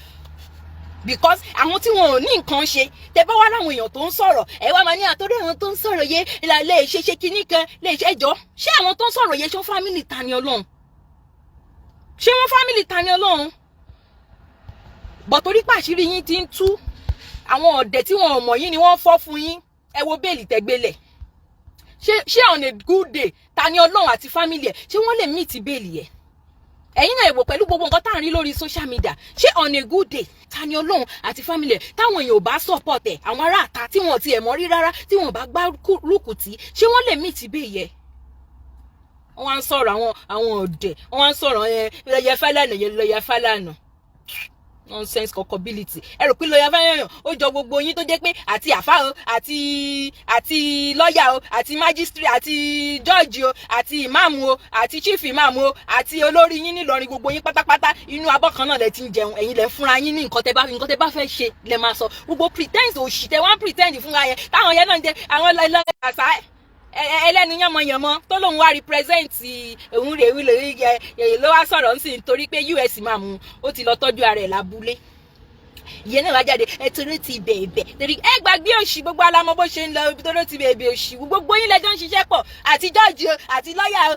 because àwọn tí wọn ò ní nǹkan ṣe. Tẹ bá wá láwọn èèyàn tó ń sọ̀rọ̀, ẹ wá máa ní àtọ́rí àwọn tó ń sọ̀rọ̀ yé lè ṣe ṣe kinní kan lè ṣe. Ẹjọ́, ṣé àwọn tó ń sọ̀rọ̀ yé, ṣé family Tani Olohun? Ṣé wọ́n family Tani Olohun? Bọ̀ torí pàṣírí yín ti ń tú, àwọn ọ̀dẹ̀ tí wọn ò mọ̀ yín ni wọ́n fọ́ fún yín. Ẹ wo bail tẹ́gbélẹ̀. Ṣé on a good day, Tani Olohun àti family ẹ̀, ṣé wọ́n lè meet bail yẹ? Ẹ̀yin náà wò pẹ̀lú gbogbo nǹkan tá à ń rí lórí social media. Ṣé on a good day, Tani Olohun àti family ẹ̀, táwọn èèyàn ò bá support ẹ̀, àwọn ará àta tí wọn ò tiẹ̀ mọ̀ rí rárá, tí wọn ò bá gbá rúkùtì, ṣé wọ́n lè meet bail yẹ? Wọ́n wá ń sọ̀rọ̀ àwọn ọ̀dẹ̀, wọ́n wá ń sọ̀rọ̀ ẹ lọ́yẹ Fálànà yẹ, lọ́yẹ Fálànà, nonsense culpability. Ẹ rò pé lọ́yà Fálànà ó jọ gbogbo yín, tó jẹ́ pé àti àfá o, àti lọ́yà o, àti magistrate, àti judge o, àti ìmáàmù o, àti chief imam o, àti olórí yín nílọrin, gbogbo yín pátápátá, inú abọ́ kan náà lẹ ti ń jẹun. Ẹ̀yin lẹ fúnra yín ní nǹkan tẹ bá fẹ́ ṣe lẹ máa sọ. Gbogbo pretend òṣì tẹ wọ́n pretend fúnra yẹn, táwọn yẹn náà ń jẹ àwọn lọ́yà ẹlẹ́nu yánmọ́yánmọ́ tó lóun wá represent òun rèé lè rí ló wá sọ̀rọ̀ ń sìn, torí pé US máa mú ó ti lọ tọ́jú ara ẹ̀ lábúlé. Ìyẹn náà wá jáde, ẹ torí ti bẹ̀ẹ̀bẹ̀, torí ẹ gbàgbé òṣì, gbogbo alamọ bó ṣe ń lọ, torí ti bẹ̀ẹ̀bẹ̀ òṣì. Gbogbo yín lẹ́jọ́ ń ṣiṣẹ́ pọ̀, àti jọ́ọ̀jì o, àti lọ́ọ̀yà o,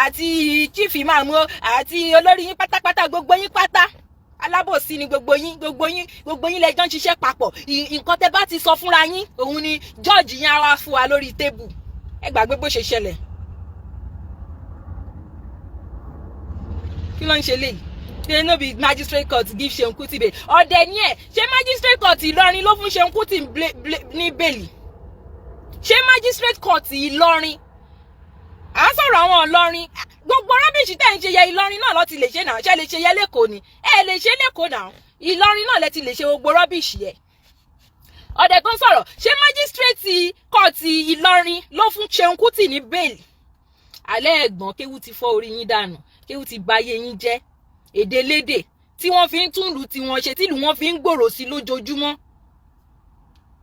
àti chief imam o, àti olórí yín pátápátá, gbogbo yín pátá, alábòsí ni gbogbo yín. Gbogbo yín, gbogbo yín lẹ́jọ́ ń ṣiṣẹ́ papọ̀. Nǹkan tẹ́ bá ti sọ fúnra yín, òun ni jọ́ọ̀jì yẹn á wá fún wa lórí table. Ẹ gbàgbé bó ṣe ṣẹlẹ̀. Kí ló ń ṣe léyìí? Ṣé no be magistrate court give Seun Kuti bail? Ọ̀dẹ̀ ni ẹ̀. Ṣé magistrate court Ìlọrin ló fún Seun Kuti ní bail? Ṣé magistrate court Ìlọrin? À ń sọ̀rọ̀ àwọn Ìlọrin, gbogbo rubbish tẹ̀ ń ṣe yẹ, Ìlọrin náà ló ti lè ṣe náà. Ṣe lè ṣe yẹ lẹ́kọ̀ọ́ ni? Ẹ lè ṣe lẹ́kọ̀ọ́ náà. Ìlọrin náà lẹ ti lè ṣe gbogbo rubbish yẹ. Ọ̀dẹ̀ tó ń sọ̀rọ̀, ṣé magistrate court Ìlọrin ló fún Seun Kuti ní bail? Alẹ́ ẹ̀gbọ́n, kéwú ti fọ́ orí yín dànù, kéwú ti bà ayé yín jẹ́. Èdè lédè tí wọ́n fi ń túnlù tí wọ́n ṣe, tìlú wọn fi ń gbòòrò sí lójoojúmọ́,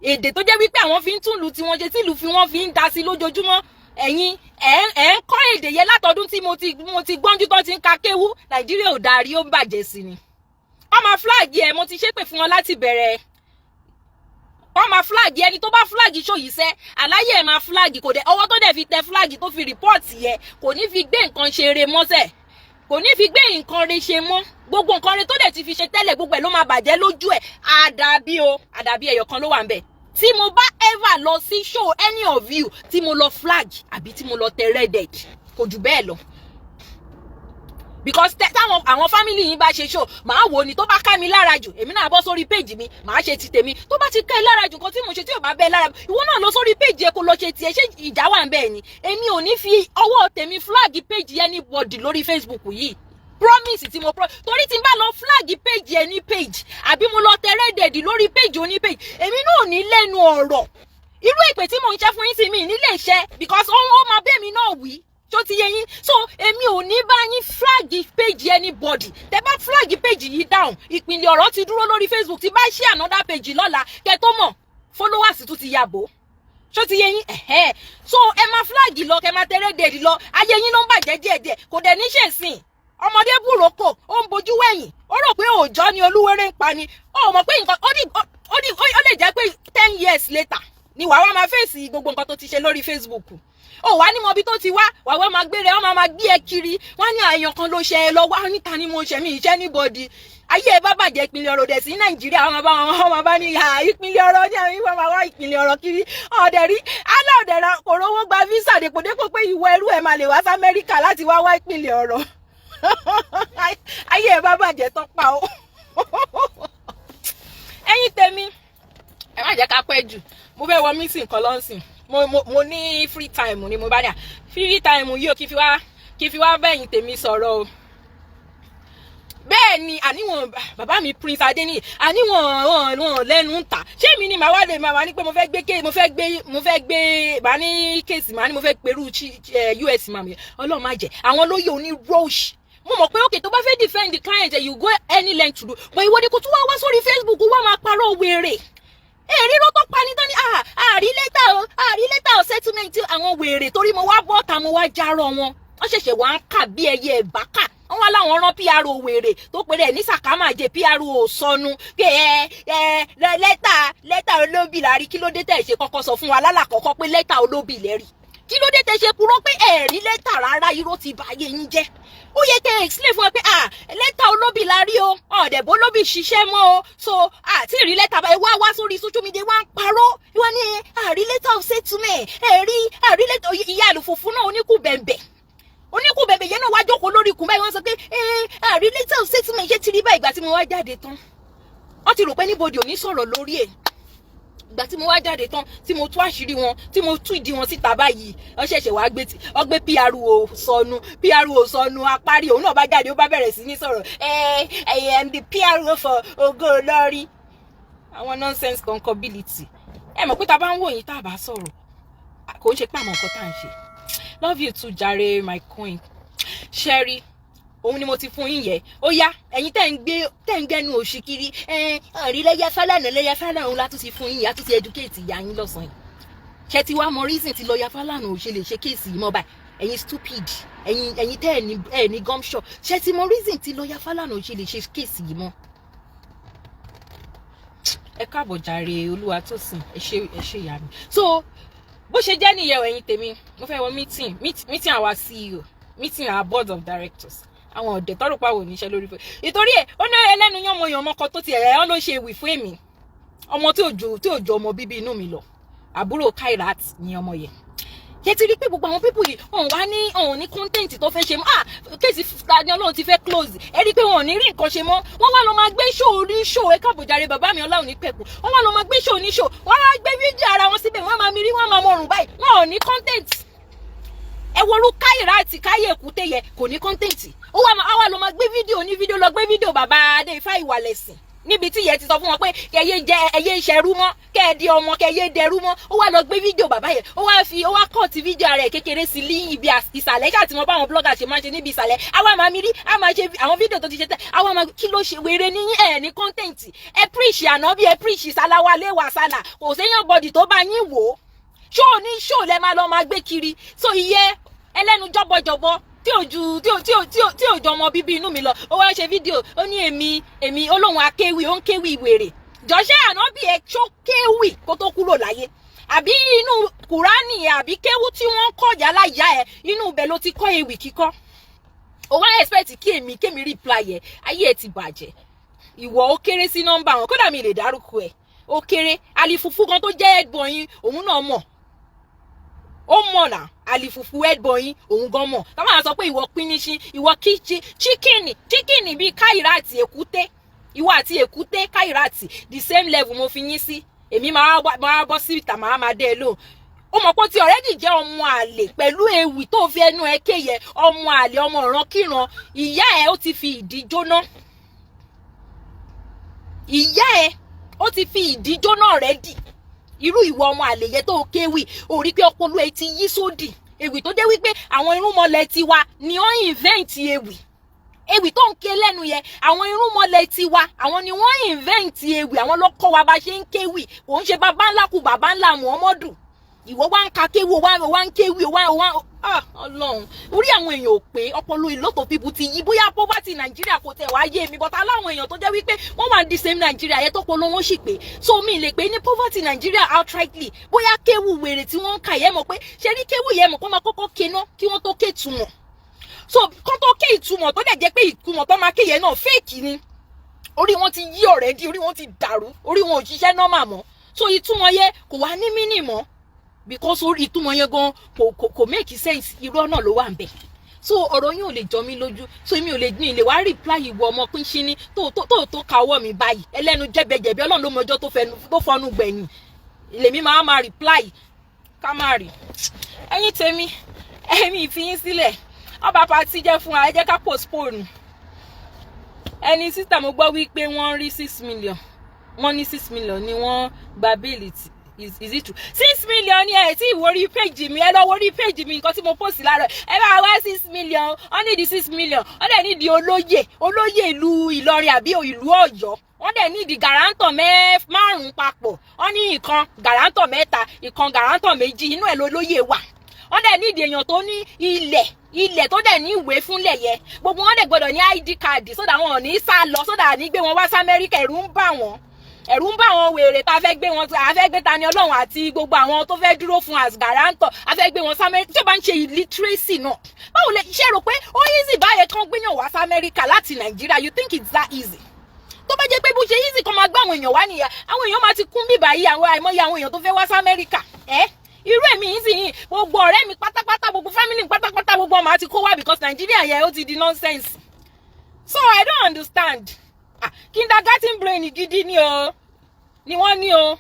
èdè tó jẹ́ wípé àwọn fi ń túnlù tí wọ́n ṣe, tìlú fi wọ́n fi ń da sí lójoojúmọ́. Ẹ̀yin ẹ̀ ń kọ́ èdè yẹn látọdún tí mo ti gbọ́njú tó ti ń ka kéwú. Nàìjíríà ò darí, ó ń bàjẹ́ sí ni. Wọ́n máa flag ẹ̀, mo ti ṣépè fún wọn láti bẹ̀rẹ̀. Wọ́n máa flag ẹni tó bá flag ṣòyìíṣẹ́ àláyé ẹ̀ máa flag. Kò dẹ̀ ọwọ́ tó dẹ̀ fi tẹ flag, tó fi report yẹ, kò ní fi gbé nǹkan ṣe eré mọ́sẹ̀, kò ní fi gbé nǹkan re ṣe mọ́. Gbogbo nǹkan re tó dẹ̀ ti fi ṣe tẹ́lẹ̀, gbogbo ẹ̀ ló máa bàjẹ́ lójú ẹ̀. Àdàbí o, àdàbí ẹyọ kan ló wà ń bẹ̀. Tí mo bá ever lọ sí show any of you, tí mo lọ flag àbí tí mo lọ tẹ red, kò jù bẹ́ẹ̀ lọ. Because táwọn àwọn family yín bá ṣe show, màá wò ní. Tó bá ká mi lára jù, èmi náà bọ́ sórí page mi, màá ṣe ti tèmi. Tó bá ti ká ẹ lára jù, nǹkan tí mo ṣe tí ò bá bẹ́ lára, ìwọ náà lọ sórí page ẹ kó lọ ṣe tiẹ̀. Ṣé ìjà wà ń bẹ́ẹ̀ ni? Èmi ò ní fi ọwọ́ tèmi flag page anybody lórí Facebook yìí. Promise tí mo pro, torí tí n bá lọ flag page ẹni page, àbí mo lọ tẹrẹ dẹ̀dì lórí page oní page, èmi náà ò ní lẹ́nu ọ̀rọ̀. Irú èpè tí mò ń ṣe fún yín sí mi nílé iṣẹ́, because ó máa bẹ́ẹ̀ mi náà wí tó ti yé yín. So èmi ò ní bá yín flag page anybody. Tẹ bá flag page yìí down, ìpìlẹ̀ ọ̀rọ̀ ti dúró lórí Facebook. Tí bá ṣí another page lọ́la, kẹ tó mọ̀, followers tún ti yàbò. Ṣó ti yé yín? Ẹ̀hẹ́. So ẹ máa flag lọ, kẹ máa tẹrẹ dẹ̀dì lọ. Ayé yín ló ń bàjẹ́ díẹ̀díẹ̀, kò dẹ̀ ní ṣèsìn. Ọmọdé búròkò, ó ń bojú wẹ̀yìn, ó rò pé òòjọ́ ni olúwéré ń pa ni. Ó mọ̀ pé nǹkan ó di ó lè jẹ́ pé 10 years later ni wàá wá máa fèsì gbogbo nǹkan tó ti ṣe lórí Facebook. Ó wá ní mọ ibi tó ti wá, wàá wá máa gbére, wọ́n máa gbé ẹ kiri. Wọ́n ní àyàn kan ló ṣe ẹ lọ wá níta ni mo ṣe mí iṣẹ́ níbọ̀dì. Ayé ẹ bá bàjẹ́, ìpínlẹ̀ ọ̀rọ̀ dẹ̀ sí Nàìjíríà, wọ́n máa bá wọn, wọ́n máa bá ní ìpínlẹ̀ ọ̀rọ̀ ní àwọn ìwọ̀n máa wá ìpínlẹ̀ ọ̀rọ̀ kiri. Ọ̀dẹ̀ rí aláọ̀dẹ̀ kò rówó gba visa dèpòdépò pé ìwọ ẹrú ẹ̀ máa lè wá sí Amẹ́ríkà láti wá wá ìpínlẹ̀ ọ̀rọ̀. Ayé ẹ bá bàjẹ́ tán pa ó. Ẹ̀yin tèmi, ẹ má jẹ́ ká pẹ́ jù. Mo fẹ́ wọ meeting kan lọ́sìn. Mo ní free time ni mo bá ní à free time yìí ó kí fi wá bẹ́yìn tèmi sọ̀rọ̀ o. Bẹ́ẹ̀ ni, àníwọ̀n bàbá mi Prince Adéníyì, àníwọ̀n wọn lẹ́nu ń tà. Ṣé èmi ni màá wá lè máa wá ní pé mo fẹ́ gbé màá ní case, màá ní mo fẹ́ pẹ̀rú US màmí? Ọlọ́run má jẹ́. Àwọn lóye oní roche. Mo mọ̀ pé okay, tó bá fẹ́ defend the client, you go any length to do, but ìwọ ni kò tún wá wá sórí Facebook, wá máa parọ́ wèrè. Èrè ló tó pa ní tán ní àrí lẹ́tà o, àrí lẹ́tà o, settlement àwọn wèrè. Torí mo wá bọ́ta, mo wá járọ wọn, wọ́n ṣẹ̀ṣẹ̀ wá ń kà bí ẹyẹ ẹ̀bákà. Wọ́n wá láwọn rán PRO wèrè tó pèrè ẹ̀ ní sàkámàjẹ PRO sọnù pé ẹ ẹ lẹ́tà olóbì lárí. Kí ló dé tẹ̀ ṣe kọ́kọ́ sọ fún wa lálàkọ́kọ́ pé lẹ́tà olóbì lẹ́rìí? Kí ló dé tẹ̀ ṣe purọ́ pé ẹ rí lẹ́tà rárá? Irọ́ ti bà ayé yín jẹ́. Ó yẹ kẹ́ ẹ explain fún wa pé, ah, lẹ́tà olóbì la rí o, ọ̀dẹ̀ bó lóbì ṣiṣẹ́ mọ́ o. So àti rí lẹ́tà báyìí, wá wá sórí social media, wá ń parọ́, wá ní àrí lẹ́tà of settlement, ẹ rí àrí lẹ́tà. Ìyá àlùfòfò náà, oníkù bẹ̀m̀bẹ̀, oníkù bẹ̀bẹ̀ yẹn náà wá jókòó lórí ikùn báyìí. Wọ́n sọ pé ẹ àrí lẹ́tà of settlement. Ṣé ti rí báyìí? Ìgbà tí mo wá jáde tán, wọ́n ti rò pé níbodè ò ní sọ̀rọ̀ lórí ẹ̀. Ìgbà tí mo wá jáde tán, tí mo tú àṣírí wọn, tí mo tú ìdí wọn síta báyìí, wọ́n ṣẹ̀ṣẹ̀ wá gbé tí wọ́n gbé PRO sọnù. PRO sọnù apárí, òun náà bá jáde, ó bá bẹ̀rẹ̀ sí ní sọ̀rọ̀. Ẹ ẹ am the PRO for Ògo Ìlọrin. Àwọn nonsense concability. Ẹ mọ̀ pé tá a bá ń wò yín, tá a bá sọ̀rọ̀, kò ń ṣe pé àmọ́ nǹkan tá à ń ṣe. Love you too jàre, my queen Sherry. Òun ni mo ti fún yín yẹ. Ó yá, ẹ̀yin tẹ́ ń gbé, tẹ́ ń gbẹ́nu òṣì kiri, ẹ ọ̀rí lẹ́yà Fálànà, lẹ́yà Fálànà, òun la tún ti fún yín. Yá tún ti educate ìyá yín lọ́sàn-án yìí. Ṣé ti wá mọ reason tí lọ́ọ̀yà Fálànà ò ṣe lè ṣe case yìí mọ́ báyìí? Ẹ̀yin stupid, ẹ̀yin tẹ́ ẹ̀ ní gumshoe, ṣé ti mọ reason tí lọ́ọ̀yà Fálànà ò ṣe lè ṣe case yìí mọ́? Ẹ káàbọ̀ jàre, olúwa tó sìn. Ẹ ṣe, ẹ ṣe ìyá mi. So bó ṣe jẹ́ nìyẹn o. Ẹ̀yin tèmi, mo fẹ́ wọ meeting our CEO, meeting our board of directors. Àwọn ọ̀dẹ̀ tọ́rọ̀ pàwọ̀ oníṣẹ́ lórí fún ìtorí ẹ̀, ó ní ẹlẹ́nu yánmọyànmọ kan tó ti ẹ̀ ẹ́ ló ṣe ìwì fún èmi, ọmọ tí ò ju ọmọ bíbí inú mi lọ. Àbúrò Kairat ni ọmọ yẹn. Ṣé ti rí pé gbogbo àwọn people yìí, òun wá ní òun ní content tó fẹ́ ṣe mọ́? Ah, case Tani Olohun ti fẹ́ close. Ẹ rí i pé wọn ò ní rí nǹkan ṣe mọ́. Wọ́n wá lọ máa gbé show ní show. Ẹ káàbọ̀ jàre, bàbá mi ọláhùn ní pẹ̀kú. Wọ́n wá lọ máa gbé show ní show, wọ́n á gbé fídíò ara wọn síbẹ̀, wọ́n máa mi rí, wọ́n máa mọ̀rùn báyìí. Wọn ò ní content. Ẹ worú Káyìrá àti Káyé Èkúté yẹ, kò ní content. Ó wá wá lọ máa gbé fídíò ní fídíò, lọ gbé fídíò bàbá Adé Ifá Ìwàlẹ̀sìn níbi tí ìyẹn ti sọ fún wọn pé kẹyẹ jẹ ẹyẹ ìṣẹrú mọ́, kẹ ẹ di ọmọ, kẹyẹ dẹrú mọ́. Ó wá lọ gbé fídíò bàbá yẹn, ó wá fi, ó wá cut fídíò ara ẹ̀ kékeré sí ní ibi ìsàlẹ̀. Ṣáà tí wọ́n bá àwọn blogger ṣe máa ń ṣe níbi ìsàlẹ̀, àwa máa mi rí, a máa ṣe àwọn fídíò tó ti ṣe tẹ́ àwa máa. Kí ló ṣe wèrè ní ẹ̀ ní content? Ẹ preach ànábì, ẹ preach sálàwálé wàsálà, kò séyàn bọ̀dì tó bá yín wò ó. Ṣó ní ṣó lẹ máa lọ máa gbé kiri. So iye ẹlẹ́nu jọ́bọ̀jọ̀bọ̀ tí ò ju tí ò tí ò tí ò tí ò jọ ọmọ bíbí inú mi lọ, ó wá ṣe fídíò, ó ní èmi ó lóun akéwì, ó ń kéwì wèrè. Jọ̀ṣẹ́ ànábì ẹ̀ ṣó kéwì kó tó kúrò láyé? Àbí inú Kùránì ẹ̀, àbí kéwú tí wọ́n ń kọ́ yálà ìyá ẹ̀, inú ibẹ̀ ló ti kọ́ ewì kíkọ́? Ó wá expect kí èmi kémi reply ẹ̀. Ayé ẹ̀ ti bàjẹ́. Ìwọ ó kéré sí nọ́mbà wọn, kódà mi lè dárúkọ ẹ̀, ó kéré. Alifufu kan tó jẹ́ ẹ̀gbọ́n yín, òun náà mọ̀. Ó mọ̀ náà, àlìfùfù headboy yín, òun gan mọ̀. Táwọn máa sọ pé ìwọ pínísín, ìwọ kíchi chicken chicken bíi káyìrá àti èkúté, ìwọ àti èkúté káyìrá àti the same level mo fi yín sí. Èmi máa bọ́ sí ìta, máa dé ẹ lóhùn. Ó mọ̀ pé ó ti already jẹ́ ọmọ àlè pẹ̀lú ewì tó fi ẹnu ẹ kéye. Ọmọ àlè, ọmọ ìrankíran. Ìyá ẹ, ó ti fi ìdí jóná. Ìyá ẹ, ó ti fi ìdí jóná already. Irú ìwọ ọmọ àlè yẹ tó kéwì, ó rí pé ọpọlọ ẹ ti yí sódì. Ewì tó jẹ́ wípé àwọn irúnmọlẹ̀ tiwa ni wọ́n invent ewì. Ewì tó ń ké lẹ́nu yẹn, àwọn irúnmọlẹ̀ tiwa, àwọn ni wọ́n invent ewì. Àwọn ló kọ́ wa bá ṣe ń kéwì. Kò ń ṣe bàbá ńlá kù bàbá ńlá Muhammadu. Ìwọ wá ń ka kéwì, wá ń kéwì, wá. Ah, Ọlọ́run, orí àwọn èèyàn ò pé. Ọpọlọ a lot of people ti yí. Bóyá poverty Nàìjíríà kò tẹ̀ wá yé mi, but aláwọn èèyàn tó jẹ́ wípé wọ́n wà ní the same Nàìjíríà yẹn tó pọlọ wọn sì pé, so mi lè pé ní poverty Nàìjíríà outrightly. Bóyá kéwù wèrè tí wọ́n ń kà yẹn, mọ̀ pé ṣe ní kéwù yẹn, mọ̀ kó máa kọ́kọ́ kéná kí wọ́n tó ké túmọ̀. So kó tó ké ìtumọ̀, tó dẹ̀ jẹ́ pé ìtumọ̀ tó máa ké yẹn náà, fake ni. Orí wọn ti yí already, orí wọn ti dàrú, orí wọn ò ṣiṣẹ́ normal mọ́. So ìtumọ̀ yẹn kò wá ní meaning mọ́, because orí ìtumọ̀ yẹn gan kò make sense. Irọ́ náà ló wà ń bẹ̀. So ọ̀rọ̀ yín ò lè jọ mí lójú, so èmi ò lè ní ilé wá reply. Ìwọ ọmọ pínṣín tó ka ọwọ́ mi báyìí, ẹlẹ́nu jẹ́bẹ̀jẹ̀bẹ̀, Ọlọ́run ló mọ ọjọ́ tó fọnú gbẹ̀yìn. Lèmi máa reply ká má rí. Ẹ̀yin tèmi, ẹ̀mí ìfiyín sílẹ̀. Ọba party jẹ́ fún wa, ẹ jẹ́ ká postpone. Ẹni sísá, mo gbọ́ wípé wọ́n rí 6 million, wọ́n ní 6 million ni wọ́n gba bail. Is it true? 6 million ni ẹ tí ìwọ orí page mi. Ẹ lọ wo orí page mi, nǹkan tí mo post láàárọ̀. Ẹ bá wá 6 million. Wọ́n ní di 6 million, wọ́n dẹ̀ ní di olóyè, olóyè ìlú Ìlọrin àbí ìlú Ọ̀yọ́. Wọ́n dẹ̀ ní di guarantor márùn-ún papọ̀. Wọ́n ní ìkan guarantor mẹ́ta, ìkan guarantor méjì, inú ẹ̀ lolóyè wà. Wọ́n dẹ̀ ní ìdí èèyàn tó ní ilẹ̀, ilẹ̀ tó dẹ̀ ní ìwé fúnlẹ̀ yẹ. Gbogbo wọn dẹ̀ gbọ́dọ̀ ní ID card, so that wọn ò ní sá lọ, so that ní gbé wọn wá sí Amẹ́ríkà. Ẹ̀rù ń bà wọ́n, ẹ̀rù ń bà wọ́n. Wèrè tá a fẹ́ gbé wọn, a fẹ́ gbé Tani Ọlọ́run àti gbogbo àwọn tó fẹ́ dúró fún as guarantor, a fẹ́ gbé wọn sí Amẹ́ríkà. Tí ó bá ń ṣe illiteracy náà, báwo lè ṣe rò pé ó easy báyẹn kán gbéyàn wá sí Amẹ́ríkà láti Nàìjíríà? You think it's that easy? Tó bá jẹ́ pé bó ṣe easy kan máa gbé àwọn èèyàn wá nìyà, àwọn èèyàn máa ti kún bíbá yìí. Àwọn àìmọye àwọn èèyàn tó fẹ́ wá sí Amẹ́ríkà ẹ́, irú èmi yìí sì yìí, gbogbo ọ̀rẹ́ mi pátápátá, gbogbo family mi pátápátá, gbogbo ọmọ àti kó wá, because Nàìjíríà yẹn, ó ti di nonsense. So I don't understand. Ah, kindergarten brain gidi ni o ni wọ́n ní o,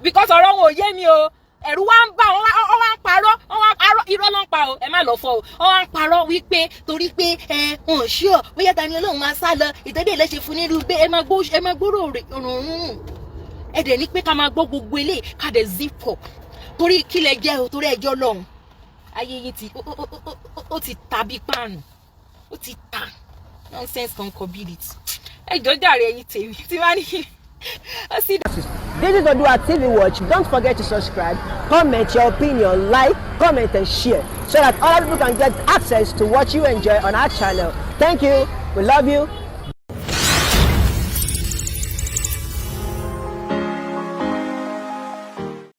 because ọ̀rọ̀ wọn ò yé mi o. Ẹ̀rù wa ń bà wọ́n, wọ́n wá ń parọ́, wọ́n wá ń parọ́. Irọ́ ló ń pa o, ẹ má lọ fọ o. Wọ́n wá ń parọ́ wípé torí pé ẹ wọn ò ṣíọ bóyá Tani Olohun máa sá lọ, ìtọ́jú ìlẹ́ṣẹ̀ fún nírú gbé. Ẹ máa gbó, ẹ máa gbóró rùnrùn. Ẹ dẹ̀ ní pé ká máa gbọ́ gbogbo eléyìí, ká dẹ̀ zip up, torí kílẹ̀ jẹ́ o, torí ẹjọ́ lọ́hùn. Ayé yín ti ó ti ta bí páànù, ó ti ta. Nonsense concability. Ẹ jọ̀ọ́ jàre, ẹ̀yin tèmi tí wọ́n ní ó sì. This is Odua TV Watch. Don't forget to subscribe, comment your opinion, like, comment, and share so that other people can get access to what you enjoy on our channel. Thank you. We love you.